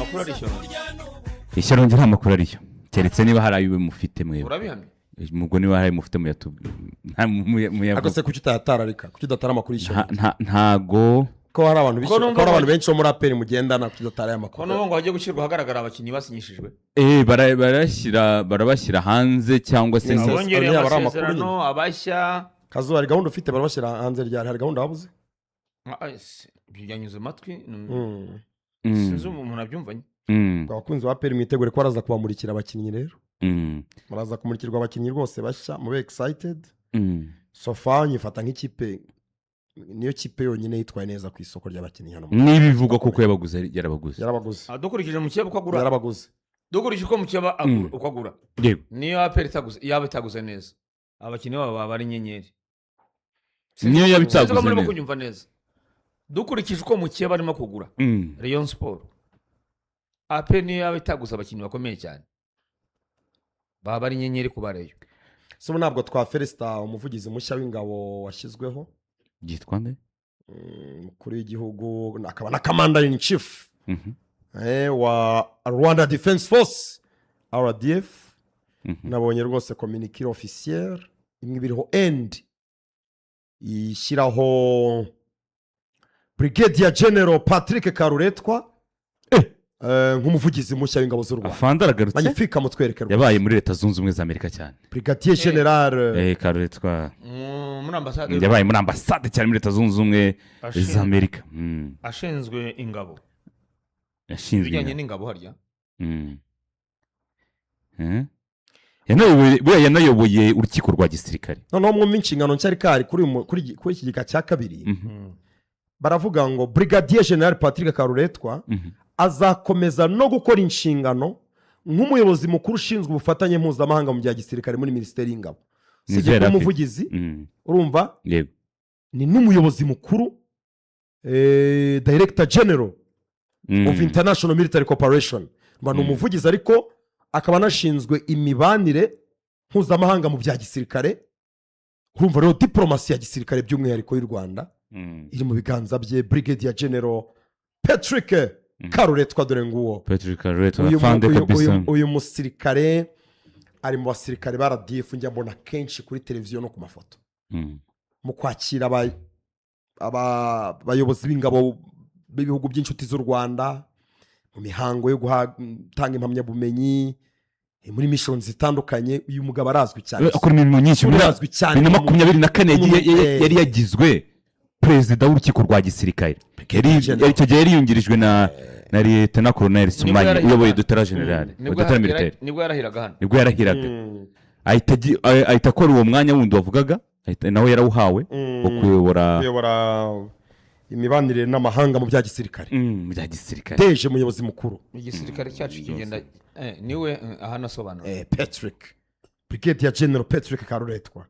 Amakuru ari ishyano. Ishyorongi nta makuru ariyo, keretse niba hari ayo mufite mwebwe. Urabihamya? Ubwo niba hari ayo mufite Ariko muyavuga. se kuki utayatara? Reka, kuki udatara amakuru y'ishyano? Ntago. Ko hari abantu Ko numva ko hari abantu ngo- benshi bo muri APR mugendana, kuki udatara aya Ko makuru? n'ubu ngo hagiye gushyirwa ahagaragara abakinnyi basinyishijwe. Barabashyira hanze cyangwa se Ni Abongereye yaba ari amakuru amasezerano abashya. Kazuba, hari gahunda ufite? Barabashyira hanze ryari? Hari gahunda wabuze? Ibyo byanyuze amatwi. Sinzi umuntu abyumvanye. Abakunzi ba APR, mwitegure ko baraza kubamurikira abakinnyi rero. Muraza kumurikirwa abakinnyi rwose bashya, mube excited. So far nyifata nk'ikipe, niyo kipe yonyine yitwaye neza ku isoko ry'abakinnyi hano Niba ivugwa koko yabaguze, yarabaguze. Yarabaguze. Dukurikije mukeba uko agura. Yarabaguze. Dukurikije uko mukeba uko agura, niyo APR itaguze, yaba itaguze neza, abakinnyi babo baba ari inyenyeri. Niyo yaba Sinzi ko itaguze murimo neza. kunyumva neza. Dukurikije uko mukeba arimo kugura, Rayon Sport, APR niyo yaba itaguze abakinnyi bakomeye cyane, baba ari inyenyeri ku bareyo. So ubu ntabwo twafelicita umuvugizi mushya w'ingabo washyizweho? Yitwa nde? Umukuru w'igihugu akaba na commander in chief wa Rwanda Defense Force, RDF. Nabonye rwose communiqué officiel imwe ibiriho end ishyiraho Brigadier General Patrick Karuretwa nk'umuvugizi mushya w'ingabo z'u Rwanda. Afande aragarutse. Magnifique, mutwereke rwose. Yabaye muri Leta Zunze Ubumwe za Amerika cyane. Brigadier General. Karuretwa. Muri ambasade. Yabaye muri ambasade cyane muri Leta Zunze Ubumwe za Amerika. Ashinzwe ingabo. Yashinzwe Ibijyanye ingabo. n'ingabo harya. Buriya yanayoboye urukiko rwa gisirikare. Noneho mwumve inshingano nshya rikari kuri uyu mu- kuri iki- kuri iki gika cya kabiri. Baravuga ngo Brigadier General Patrick Karuretwa azakomeza no gukora inshingano nk'umuyobozi mukuru ushinzwe ubufatanye mpuzamahanga mu bya gisirikare muri Minisiteri y'Ingabo. Nibyo Usibye yari kuba afite. umuvugizi, urumva, ni n'umuyobozi mukuru, director general of international military cooperation. Mba ni umuvugizi, ariko akaba anashinzwe imibanire mpuzamahanga mu bya gisirikare. Urumva rero diporomasi ya gisirikare by'umwihariko y'u Rwanda iri mu biganza bye, Brigadier General Patrick Karuretwa. Dore nguwo. Patrick Karuretwa, afande kabisa. Uyu musirikare ari mu basirikare ba RDF njya mbona kenshi kuri televiziyo no ku mafoto mu kwakira abayobozi b'ingabo b'ibihugu by'inshuti z'u Rwanda, mu mihango yo gutanga impamyabumenyi, muri mission zitandukanye. Uyu mugabo arazwi cyane. Akora imirimo myinshi muri Arazwi cyane. 2024 yari yagizwe perezida w'urukiko rwa gisirikare. General. Icyo gihe yari yungirijwe na Lieutenant Colonel Sumanye Yarahiraga. uyoboye dutara general, Nibwo dutara militaire. Nibwo yarahiraga hano. Nibwo yarahiraga, ahita akora uwo mwanya wundi wavugaga, nawe yarawuhawe wo kuyobora. Kuyobora imibanire n'amahanga mu bya gisirikare. Mu bya gisirikare. Deje umuyobozi mukuru. Igisirikare cyacu kigenda niwe ahanasobanura. Patrick, Brigadier General Patrick Karuretwa,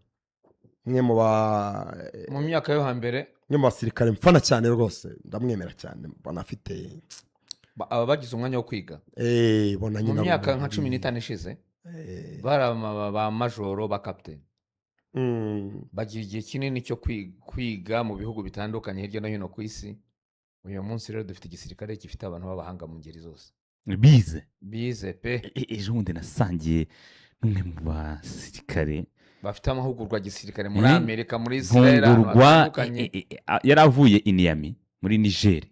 umwe mu ba Mu myaka yo hambere. umwe mu basirikare mfana cyane rwose, ndamwemera cyane, mbona afite Aba bagize umwanya wo kwiga. Bona Mu nyine myaka nka 15 ishize bari ba majoro, ba kapiteni, bagira igihe kinini cyo kwiga mu bihugu bitandukanye hirya no hino ku isi. Uyu munsi rero dufite igisirikare gifite abantu b'abahanga mu ngeri zose. Bize. Bize pe. Ejo bundi nasangiye n'umwe mu basirikare bafite amahugurwa ya gisirikare muri Amerika, muri Israel, ahantu ntungurwa. hatandukanye. Yari avuye i Niamey muri Niger.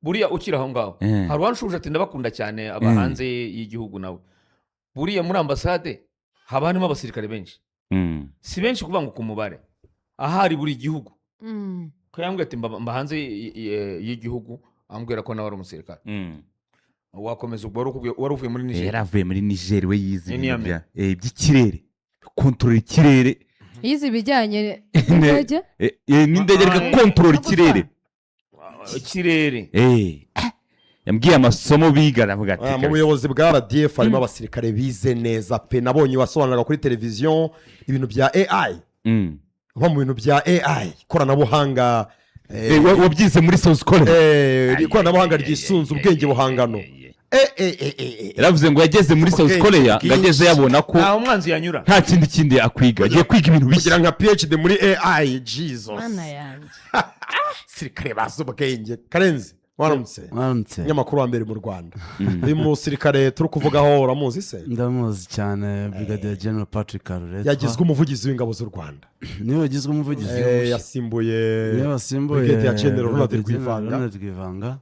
Buriya ukiri aho ngaho, hari uwanshuje ati: "Ndabakunda cyane aba hanze y'igihugu." Nawe buriya muri ambasade haba harimo abasirikare benshi. Si benshi kuvuga ngo ku mubare ahari buri gihugu. Ko yambwiye ati: "Mba hanze y'igihugu," ambwira ko nawe ari umusirikare. Wakomeza ubwo wari uvuye muri Niger. Yari avuye muri Niger, we yize Ni ibintu Niamey. by'ikirere, kontorora ikirere. Yize ibijyanye n'indege. N'indege, ariko kontorora No gutwara. ikirere. Ikirere. Yambwiye amasomo biga, aravuga ati Mu kabisa. buyobozi bwa RDF harimo abasirikare bize neza pe. Nabonye wasobanuraga kuri televiziyo ibintu bya AI, nko mu bintu bya AI, ikoranabuhanga, Wabyize muri South Korea. Ikoranabuhanga ryisunze ubwenge buhangano. Yaravuze ngo yageze muri South Ubwenge Korea ngo bwinshi. ageze yabona ko Ntaho umwanzi yanyura. nta kindi yakwiga, agiye kwiga ibintu Kugira bishya. nka PhD muri AI, Jesus. Mana yanjye! Sirikare bazi ubwenge, Karenzi. Waramutse? Mwaramutse. Umunyamakuru wa mbere mu Rwanda. Uyu musirikare turi kuvugaho uramuzi se? Ndamuzi cyane, Brigadier General Patrick Karuretwa. Yagizwe umuvugizi w'ingabo z'u Rwanda. Niwe wagizwe umuvugizi? Yasimbuye Niwe wasimbuye Brigadier General Ronald Brigadier General Rwivanga. Ronald Rwivanga.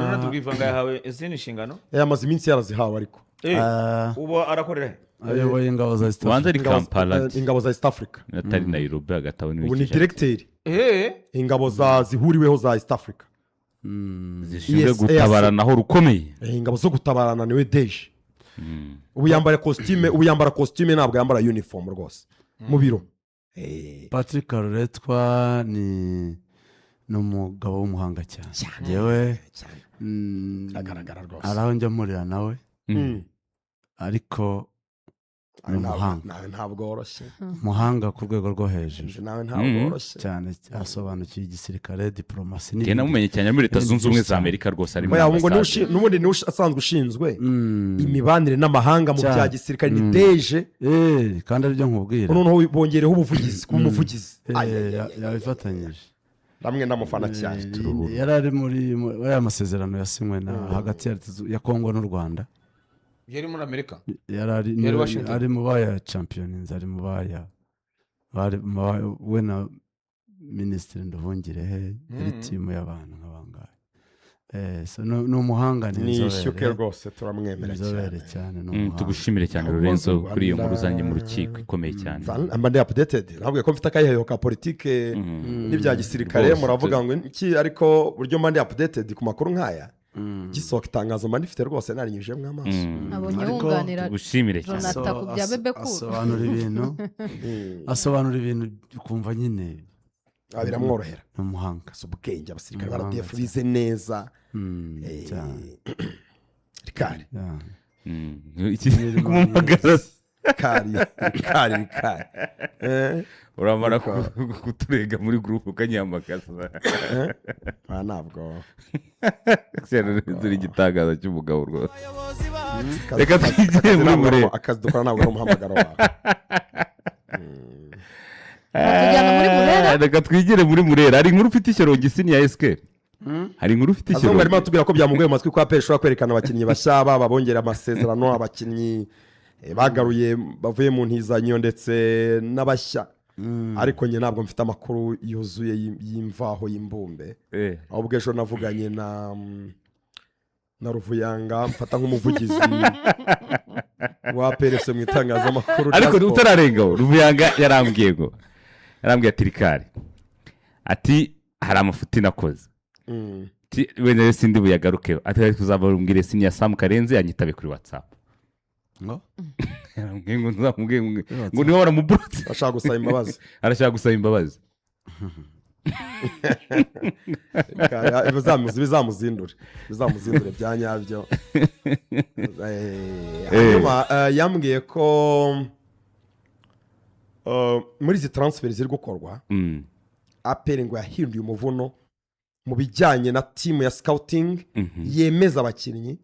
Ronald Rwivanga yahawe izindi nshingano? Yamaze iminsi yarazihawe ariko. Ubu arakorera he? Ayoboye ingabo za East Ubanza ari Africa. Kampala. Ingabo za East Africa. Atari Nairobi, hagati aho. Ubu ni directeur ingabo za zihuriweho za East Africa. Zishinzwe Yes, gutabaranaho rukomeye. Ingabo zo gutabarana, niwe DG. Ubu yambara costume, ubu yambara costume, ntabwo yambara uniform rwose mu biro. Patrick Karuretwa ni umugabo w'umuhanga cyane. Yewe, Biragaragara rwose. hari aho njya mpurira nawe, ariko ni umuhanga. Nawe ntabwo woroshye. Umuhanga ku rwego rwo hejuru. Nawe ntabwo woroshye. Cyane, asobanukiwe igisirikare, diporomasi Njye n'ibindi. namumenye cyane muri Leta N'ibindi Zunze Ubumwe byinshi za cyane. Amerika rwose, ari muri Oya, ngo niwe ambasade. n'ubundi niwe asanzwe ushinzwe imibanire n'amahanga mu bya gisirikare, ni DG. Kandi aribyo nkubwira. Noneho bongereho ubuvugizi, kuba umuvugizi. Ay, ay, ay, ay, ay. Yabifatanyije. Namwe ndamufana cyane. Yari ari muri aya masezerano yasinywe na hagati ya Leta ya Kongo n'u Rwanda. Yari muri Amerika? Yari ari Yari Washington. Ari mu baya championinze, ari mu baya bari we na Minisitiri Nduhungirehe, yari team y'abantu nk'abangahe. So ni umuhanga, ni Ni inzobere. ishyuke rwose, turamwemera Inzobere cyane. cyane, ni umuhanga. Tugushimire cyane, Lorenzo, kuri iyo nkuru uzanye mu rukiko ikomeye cyane. Mba ndi updated, ntabwo ko mfite akayiheyo ka politike n'ibya gisirikare. Rwose, Muravuga ngo iki, ariko buryo mba ndi updated ku makuru nk'aya, gisohoka itangazo mba ndifite rwose, narinyujemo amaso. Abonye Ariko wunganira Tugushimire cyane. Jonathan ku bya Bebe Cool. Asobanura ibintu, asobanura ibintu ukumva nyine Ah, biramworohera. ni umuhanga. Si ubwenge, abasirikare ba Umuhanga RDF cyane. bize neza. Cyane. Rikari. Yeah. Kumuhamagara. Rikari, rikari, rikari. Uramara kuturega muri groupe ukanyihamagaza. Ah, ntabwo. Turi igitangaza cy'umugabo rwose. Akazi- Reka twigire akazi muri ntabwo ari Murera. Akazi dukora ntabwo ari umuhamagaro wawe. Batujyana muri Murera? Reka twigire muri Murera. Hari inkuru ufite, ishyorongi sini ya esike, hari inkuru ufite Azungu arimo ishyorongi. atubwira ko byamugoye mu matwi ko APR ishobora kwerekana abakinnyi bashya, baba bongera amasezerano, abakinnyi bagaruye bavuye mu ntizanyo ndetse n'abashya, ariko njye ntabwo mfite amakuru yuzuye y'imvaho y'imbumbe. Ahubwo ejo navuganye na Ruvuyanga, mfata nk'umuvugizi wa APR mu itangazamakuru rya Ariko siporo. utararengaho, Ruvuyanga yarambwiye ngo, yarambwiye ati: "Rikari," ati, "hari amafuti nakoze." Ati, "Wenda rero sindi buyagarukeho," ati, "ariko uzababwire siniya Samu Karenzi yanyitabe kuri WhatsApp." Ngo? Yarambwiye ngo nzamubwire ngo niba waramuburutse. Ashaka gusaba imbabazi. Arashaka gusaba imbabazi. Bizamuzindure bya nyabyo. Hanyuma yambwiye ko muri izi transfer ziri gukorwa, APR ngo yahinduye umuvuno mu bijyanye na team ya scouting yemeza abakinnyi.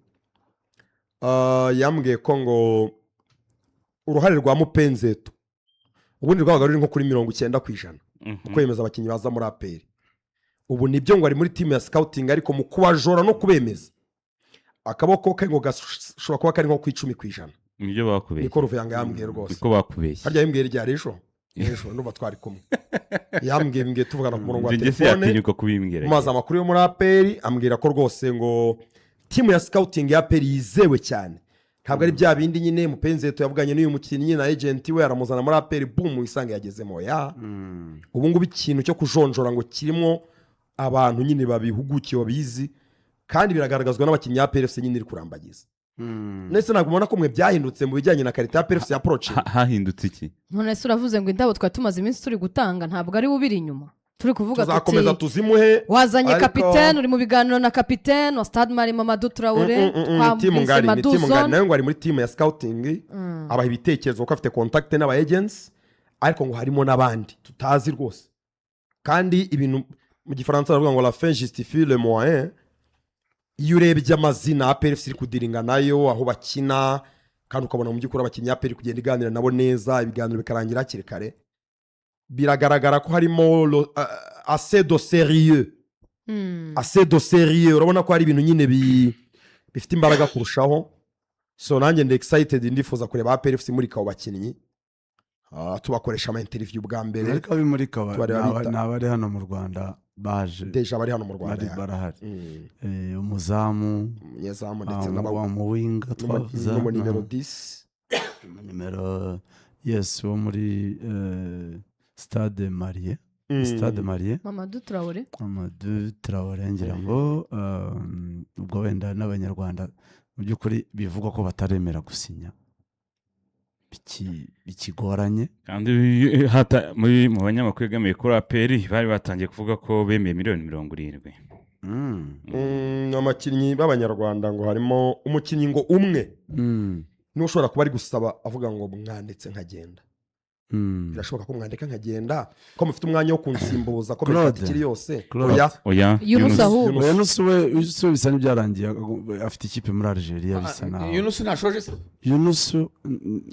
Yambwiye ko ngo uruhare rwa Mupenzeto ubundi rwabaga ruri nko kuri 90% mu kwemeza abakinnyi baza muri APR. Ubu nibyo ngo ari muri team ya scouting, ariko mu kubajora no kubemeza akaboko ke ngo gashobora kuba kari nko ku 10%. Nibyo bakubeshye. Niko Ruvuyanga yambwiye rwose. Niko bakubeshye. Harya yambwiye ryari? Ejo, ejo ndumva twari kumwe. Yambwiye, mbwiye tuvugana ku murongo wa Njye se telefone. yatinyuka kubimbwira? Mumaze amakuru yo muri APR, ambwira ko rwose ngo team ya scouting ya APR yizewe cyane, ntabwo ari bya bindi nyine Mupenzeto yavuganye n'uyu mukinnyi na agent we, aramuzana muri APR, boom, wisanga yagezemo ya. Ubu ngubu ikintu cyo kujonjora ngo kirimo abantu nyine babihugukiye, babizi, kandi biragaragazwa n'abakinnyi ya APR FC nyine iri kurambagiza. Ndetse ntabwo ubona ko mwe byahindutse mu bijyanye na qualité ya APR FC ya approach? Hahindutse iki? None se uravuze ngo indabo twari tumaze iminsi turi gutanga, ntabwo ari we ubiri inyuma? Turi kuvuga Tuzakomeza tuti tuzimuhe. wazanye ariko- kapitene, uri mu biganiro na kapitene wa Stade Mali Mamadou Traoré. Ni team Twamvise ngari, ni team ngari. Maduzone. Nawe ngo ari muri team ya scouting, abaha ibitekerezo kuko afite contact n'aba agents, ariko ngo harimo n'abandi tutazi rwose. Kandi ibintu mu Gifaransa baravuga ngo "la fin justifie le moyen". Iyo urebye amazina APR FC iri kudealinga nayo, aho bakina, kandi ukabona mu by'ukuri abakinnyi APR kugenda iganira nabo neza, ibiganiro bikarangira hakiri kare, biragaragara ko harimo assez de sérieux. Assez de sérieux. Urabona ko hari ibintu nyine bifite imbaraga kurushaho. So nanjye ndi excited, ndifuza kureba APR FC muri abo bakinnyi. Tubakoresha ama interview bwa mbere. Ariko abimurika Tubareba ni abari hano mu Rwanda baje. Déjà bari hano mu Rwanda. Bari Ya. barahari. Umuzamu, Umunyezamu ndetse n'aba wa muwinga twavuze, n'umu nimero 10. Nimero, yes, wo muri Stade Malien. Stade Malien. Mamadou Traore. Amadou Traore, ngira ngo ubwo wenda n'Abanyarwanda mu by'ukuri bivugwa ko bataremera gusinya, bikigoranye. Kandi mu banyamakuru begamiye kuri APR bari batangiye kuvuga ko bemeye miliyoni 70. Abakinnyi b'Abanyarwanda ngo harimo umukinnyi ngo umwe niwe ushobora kuba ari gusaba, avuga ngo mwanditse nkagenda. Birashoboka ko mwandika nkagenda, ko mufite umwanya wo kunsimbuza, ko Claude. mercato ikiri yose? Claude. Oya. Oya. Yunus Yunus. ahubwo. Yunus. Oya, Yunus we, Yunus we bisa n'ibyarangiye, afite ikipe muri Algeria, bisa naho. Yunusu ntashoje se? Yunus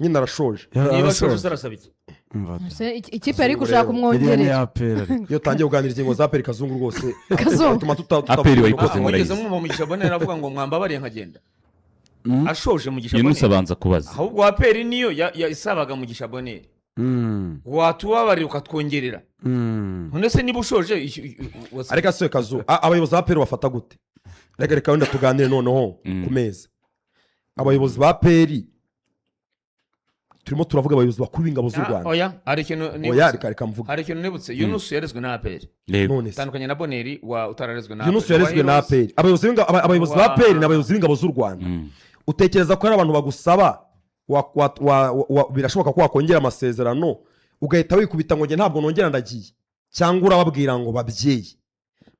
Nyine arashoje. Niba ashoje se arasaba iki? Umva da. Se, ikipe yari gushaka Iriya ni umwongerera. APR ariko. Iyo utangiye kuganira ingingo za APR, Kazungu rwose, Kazungu. bituma APR wayikoze. Ah, Murayizi. mugeze mwumva Mugisha Bonheur avuga ngo mwambabariye nkagenda? Ashoje Mugisha Yunus Bonheur. abanza kubaza. Ahubwo APR niyo yasabaga Mugisha Bonheur, watubabarira ukatwongerera. None se niba ushoje Ariko se Kazu, abayobozi ba APR bafata gute? Reka wenda tuganire noneho ku meza. Abayobozi ba APR, turimo turavuga abayobozi bakuru b'ingabo z'u Ah, Rwanda. Oya, hari ikintu Oya, nibutse. reka mvuge. Hari ikintu nibutse. Yunusu yarezwe na APR. Yego. None se Tandukanye na Bonheur wa utararezwe na Yunusu APR. yarezwe na Wa APR. Abayobozi ba APR ni abayobozi b'ingabo z'u Rwanda. Utekereza ko hari abantu bagusaba birashoboka ko wakongera amasezerano, ugahita wikubita ngo njye ntabwo nongera, ndagiye? Cyangwa urababwira ngo babyeyi,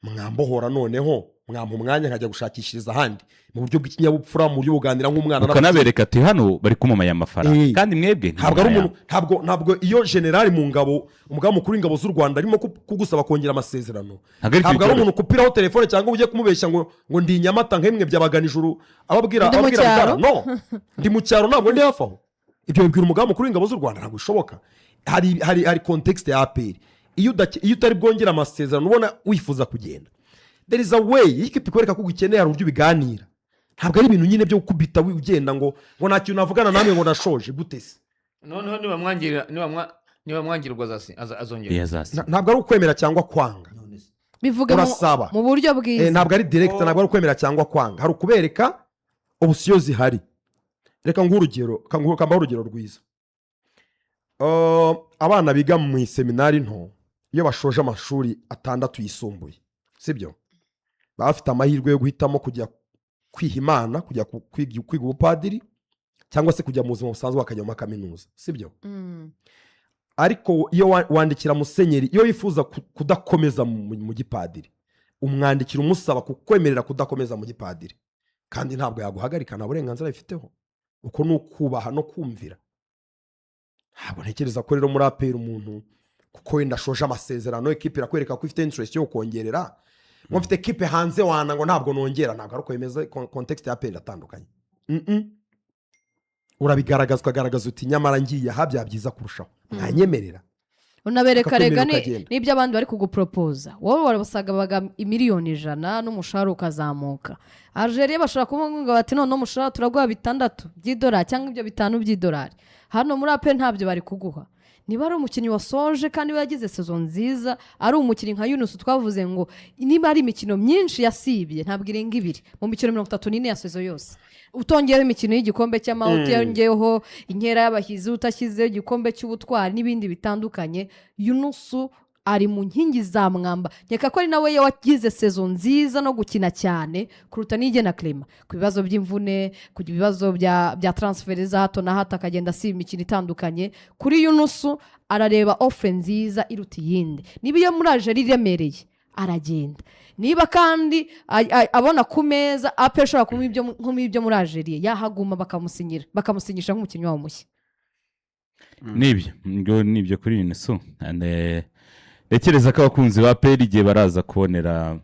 mwambohora, noneho mwampa umwanya nkajya gushakishiriza ahandi mu buryo bw'ikinyabupfura, mu buryo buganira nk'umwana n'ababyeyi? Ukanabereka ati hano bari kumamaye amafaranga, kandi mwebwe Ntabwo ari ntimwaya. umuntu, ntabwo iyo generali mu ngabo, umugaba mukuru w'ingabo z'u Rwanda, arimo kugusaba kongera amasezerano, Ntabwo ari ntabwo ari ikintu. umuntu ukupiraho telefone cyangwa ujye kumubeshya ngo ndi i Nyamata nk'imwe byabagana ijuru, ababwira Ndi mu ababwira cyaro. Mutara. No, ndi mu cyaro, ntabwo ndi hafi aho. Ibyo bibwira umugaba mukuru w'ingabo z'u Rwanda? Ntabwo bishoboka. Hari context ya APR. Iyo utari bwongere amasezerano, ubona wifuza kugenda, there is a way. Iyo ikipe ikwereka ko ugukeneye, hari uburyo ubiganira. Ntabwo ari ibintu nyine byo gukubita ugenda ngo nta kintu navugana namwe, ngo nashoje. Gute se? Noneho nibamwangira ubwo azongera. Iya, azasi. Ntabwo ari ukwemera cyangwa kwanga. Bivuge Urasaba. mu buryo bwiza. Ntabwo ari direct, ntabwo ari ukwemera cyangwa kwanga, hari ukubereka option zihari. Reka nguhe urugero, kambahe urugero rwiza. Abana biga mu iseminari nto, iyo bashoje amashuri 6 yisumbuye, sibyo, baba bafite amahirwe yo guhitamo kujya kwiha Imana, kujya kwiga ubupadiri, cyangwa se kujya mu buzima busanzwe bakajya mu makaminuza, sibyo? Ariko iyo wandikira musenyeri, iyo wifuza kudakomeza mu gipadiri, umwandikira umusaba kukwemerera kudakomeza mu gipadiri, kandi ntabwo yaguhagarika, nta burenganzira abifiteho. Uko ni ukubaha no kumvira. Ntabwo ntekereza ko rero muri APR umuntu, kuko wenda ashoje amasezerano, ekipe irakwereka ko ifite interest yo kongerera, ngo mfite ekipe hanze wana, ngo ntabwo nongera, ntabwo ari uko bimeze. Context ya APR iratandukanye. Urabigaragaza, ukagaragaza uti nyamara ngiye aha byaba byiza kurushaho, mwanyemerera. Unabereka Bakakwemera rega ukagenda. n'ibyo abandi bari kuguporopoza. Wowe wasabaga miliyoni 100 n'umushahara ukazamuka. Algeria bashobora kuvuga bati noneho umushahara turaguha 6 by'idolari cyangwa ibyo 5 by'idolari. Hano muri APR ntabyo bari kuguha. Niba ari umukinnyi wasoje kandi we yagize saison nziza, ari umukinnyi nka Yunus twavuze ngo niba ari imikino myinshi yasibye, ntabwo irenga ibiri mu mikino 34 ya saison yose, utongeyeho imikino y'igikombe cy'amahoro, utongeyeho inkera y'abahizi, utashyizeho igikombe cy'ubutwari n'ibindi bitandukanye, Yunusu ari mu nkingi za mwamba. Nkeka ko ari nawe wagize saison nziza no gukina cyane kuruta Niyigena Clement, ku bibazo by'imvune, ku bibazo bya transfer za hato na hato, akagenda asiba imikino itandukanye. Kuri Yunusu arareba offre nziza iruta iyindi. Niba iyo muri Algeria iremereye, aragenda. Niba kandi abona ku meza APR ashobora kumuha ibyo muri Algeria, yahaguma, bakamusinyira, bakamusinyisha nk'umukinnyi wabo mushya. Nibyo ngo nibyo kuri Yunusu. And, ntekereza ko abakunzi ba APR igihe baraza kubonera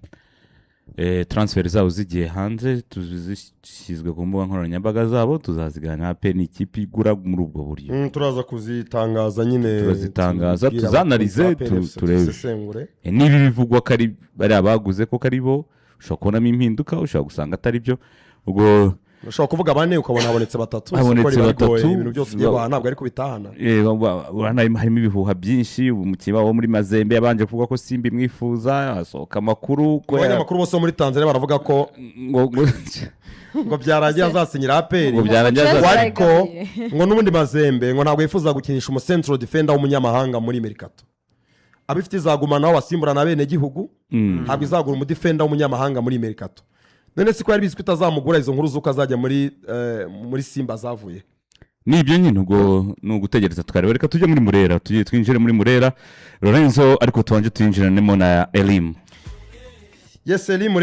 Transfer zabo zigiye hanze, zishyizwe ku mbuga nkoranyambaga zabo, tuzaziganira. APR ni ikipe igura muri ubwo buryo. Turaza kuzitangaza nyine. Turazitangaza, tubwire tuzanarize, abakunzi ba APR FC, turebe. dusesengure. Niba ibivugwa ko ari bariya baguze ko ari bo, ushobora kubonamo impinduka, ushobora gusanga atari byo. Ubwo Ushobora kuvuga bane, ukabona habonetse batatu. Habonetse Isoko riba rigoye, batatu. ibintu byose ugiye guhaha ntabwo ari kubitahana. Urabona harimo ibihuha byinshi. Ubu umukinnyi wabo wo muri Mazembe yabanje kuvuga ko Simba imwifuza, hasohoka amakuru ko Abanyamakuru bose bo muri Tanzania baravuga ko ngo byarangiye azasinyira APR. Ngo byarangiye Chelsea Ariko yagaruye. ngo n'ubundi Mazembe ngo ntabwo yifuza gukinisha umu central defender w'umunyamahanga muri mercato. Abifite izagumana aho basimburana abenegihugu, ntabwo izagura umu defender w'umunyamahanga muri mercato. None si ko yari bizi ko itazamugura, izo nkuru z'uko azajya muri Simba zavuye? Ni ibyo nyine, ubwo ni ugutegereza tukareba. Reka tujye muri Murera, tujye twinjire muri Murera, Lorenzo, ariko tubanje tuyinjiranemo na Elimu. Yes, Elimu.